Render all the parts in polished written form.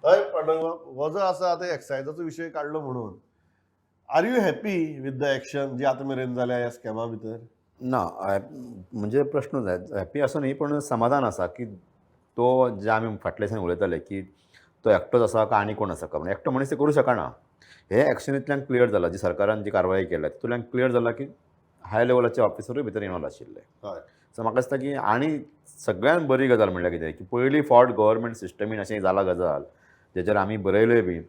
हय पांडुरंग, हो जो आसा, आतां एक्सायजाचो विशय काडलो म्हणून, are you happy with the action जी आतां मेरेन जाल्या ह्या स्कॅमा भितर? ना, म्हणजे प्रश्न हॅपी असो न्ही, पण समाधान आसा की तो जे आमी फाटल्या दिसांनी उलयताले की तो एकटोच आसा काय आनी कोण आसा काय म्हणून. एकटो मनीस ते करूं शकना हे एक्शनींतल्यान क्लियर जाला. जी सरकारान जी कारवाई केल्या तितूंतल्यान क्लियर जाला की हाय लेवलाचे ऑफिसरूय भितर इनवॉल्व आशिल्ले. सो म्हाका दिसता की आनी सगळ्यान बरी गजाल म्हणल्यार कितें की पयली फावट गव्हर्मेंट सिस्टमीन अशें जाला गजाल जेचेर आमी बरयलें बी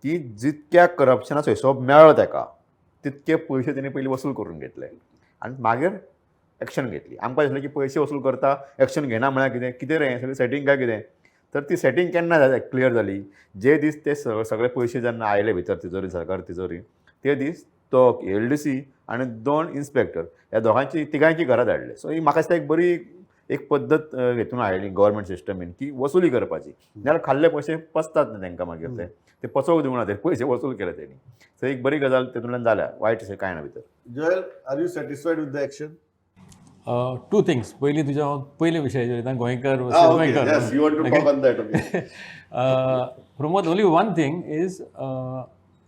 की जितक्या करप्शनाचो हिशोब मेळ्ळो तेका तितके पयशे तेणी पयलीं वसूल करून घेतले आनी मागीर एक्शन घेतली. आमकां दिसलें की पयशे वसूल करता, एक्शन घेना म्हळ्यार कितें कितें रे, सगळें सेटींग काय कितें? तर ती सेटींग केन्ना क्लियर जाली, जे दीस ते सगळे पयशे जेन्ना आयले भितर तिजोरी, सरकार तिजोरी, ते दीस तो एलडीसी आनी दोन इन्स्पेक्टर ह्या दोगांची तिगांयची घरां धाडले. सो ही म्हाका दिसता एक बरी एक पद्दत हेतून आयली गव्हर्मेंट सिस्टमीन की वसुली करपाची. नाल्यार खाल्ले पयशे पचतात न्ही तांकां, मागीर ते ते पचोवंक दिवना. ते पयशे वसूल केले तेणी. सो एक बरी गजाल तेतूंतल्यान जाल्या, वायट अशें कांय ना भितर. Joel, are you satisfied with the action? Two things. पयलीं तुज्या हांव पयल्या विशयाचेर वयता, गोंयकार versus गोंयकार. Yes, you want to talk on that, okay. Pramod, only one thing is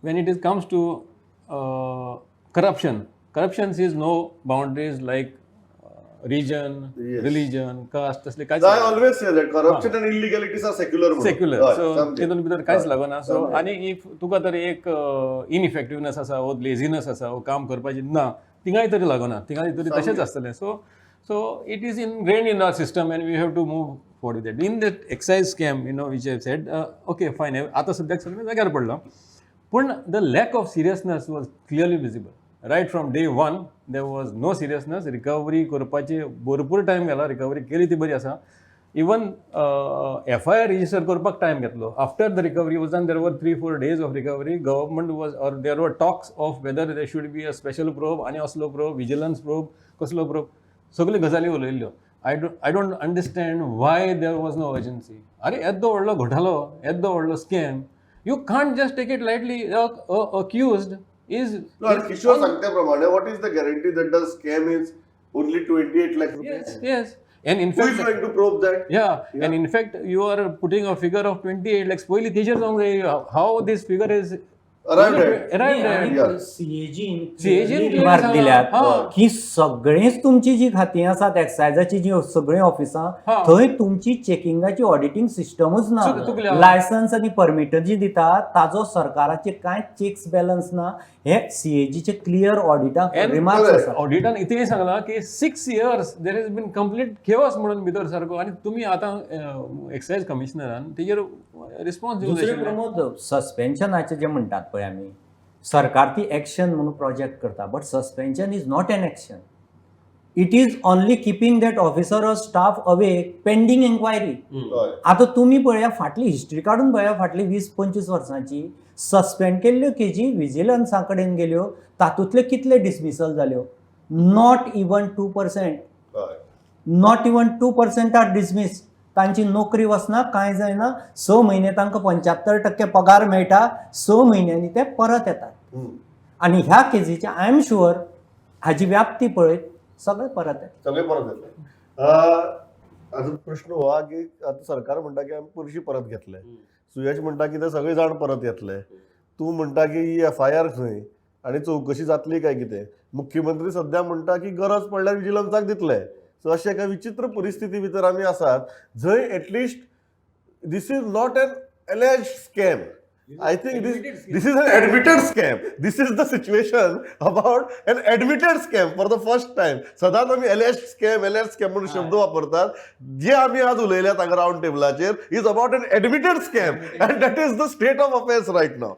when it is comes to corruption, corruption sees no boundaries like region, religion, caste, तसले कांयच I always say that corruption and illegalities are secular. Secular. So तितून भितर कांयच लागना. So आनी if तुका तर एक इनइफेक्टिवनेस आसा वो लेझीनेस आसा वो काम करपाची ना, थिंगाय तरी लागना, थिंगाय तरी तशेंच आसतलें. So it is ingrained in our system and we have to move forward with that. In that excise scam which I said, okay, fine, आतां सद्याक सगळें जाग्यार पडलां, पूण the lack of seriousness was clearly visible right from day one. There was no seriousness. Recovery करपाची भरपूर time गेला. Recovery केली ती बरी आसा. इवन एफआयआर रजिस्टर करपाक टायम घेतलो. After the recovery was done, there were 3-4 days of recovery. Government was or there were talks of whether there should be a special probe आनी असलो प्रोब, विजिलन्स प्रोब, कसलो probe, सगल्यो गजाली उलयल्ल्यो. I don't understand why there was no urgency. अरे, येद्दो व्हडलो घोटालो, येद्दो व्हडलो scam, you can't just take it lightly. Accused is Kishore सांगते प्रमाणे, what is the guarantee that the scam is only 28 lakh rupees? Yes, and in Who is fact going to probe that? Yeah, and in fact, you are putting a figure of 28 lakhs. पयली तेजेर जावंक जाय, how this figure is arrived at. Arrived at. सीएजीन CAG न clear remark सांगलां. दिल्यात की सगळेच तुमची जी खातीं आसात एक्सायजाची, जी सगळीं ऑफिसां, थंय तुमची चेकिंगाची ऑडिटींग सिस्टमूच ना. चुकल्या. लायसन्स आनी परमिट जी दितात ताजो सरकाराचे कांय चेक्स बॅलन्स ना, हे सीएजीचे क्लियर ऑडिटाक And remarks आसात. ऑडिटान इतलें सांगलां की 6 years there is been complete chaos म्हणून भितर सारको आनी तुमी आतां एक्सायज कमिशनरान तेजेर रिस्पॉन्स दिवंक जाय दुसरें आशिल्लें. प्रमोद, सस्पेन्शनाचें जें म्हणटात पळय आमी, सरकार ती एक्शन म्हणून प्रोजेक्ट करता, but suspension is not an action. It is only keeping that officer or staff away pending enquiry. आतां तुमी पळया, फाटली हिस्ट्री काडून पळया, फाटली 20-25 वर्सांची सस्पेंड केल्ल्यो केजी विजिलन्सा कडेन गेल्यो, तातूंतले कितले डिसमिसल जाल्यो? Not even 2%. Not even 2% are dismiss. तांची नोकरी वचना, कांय जायना. 6 म्हयने तांकां 75% पगार मेळटा. 6 म्हयन्यांनी ते परत येतात. आनी ह्या केजीचे I am sure हाजी व्याप्ती पळयत सगळे परत येतात. सगळे परत येतले. अजून प्रश्न हो हा की आता सरकार म्हणटा की आमी पयशे परत घेतले, सुयश म्हणटा की ते सगळे जाण परत येतले, तूं म्हणटा की ही एफआयआर खंय आनी चवकशी जातली काय कितें, मुख्यमंत्री सध्या म्हणटा की गरज पडल्यार विजिलन्साक दितले. सो अशे एका विचित्र परिस्थिती भितर आमी आसात जंय at least this is not an alleged scam. I think this is an admitted scam. This is the situation about an admitted scam for the first time. सदांच आमी alleged scam, alleged scam म्हणून शब्द वापरतात. जे आमी आज उलयल्यात हांगा round टेबलाचेर is about an admitted scam, and that is the state of affairs right now.